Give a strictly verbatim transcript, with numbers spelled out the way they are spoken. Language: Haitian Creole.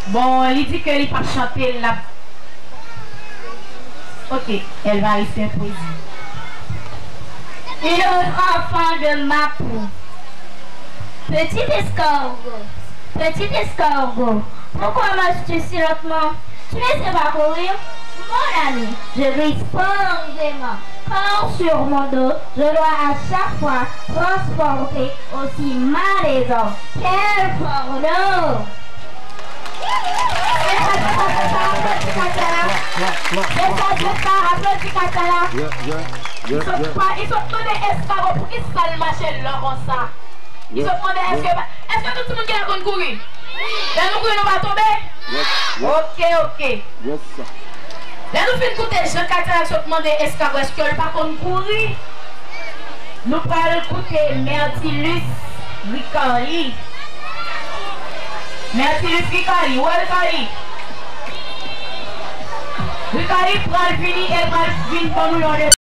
Bon, li di ke li p ap chante, l ap... Ok, elle va réciter une poésie. Une autre enfant de Mapou. Petit escargot, petit escargot, pourquoi marches-tu si lentement? Tu ne sais pas courir? Mon ami, je grimpe spontanément, car sur mon dos, je dois à chaque fois transporter aussi ma maison. Quel fardeau! Fè sa, fè sa, fè sa, aplodi Katya la. Fè sa, fè sa, aplodi Katya la. Li sot pa, li sot mande eskabo poukisa l mache lan konsa. Li sot mande èske, èske tout timoun ki la konn kouri? Lè nou kouri, nou pa tonbe? Ok, ok. Lè nou fin koute jan Katya la sot mande eskabo èske l pa konn kouri, nou pral koute Mertilus Ricali. Mertilus Ricali, ou wè Ricali? Ricali pral vini e pral vin ban nou yon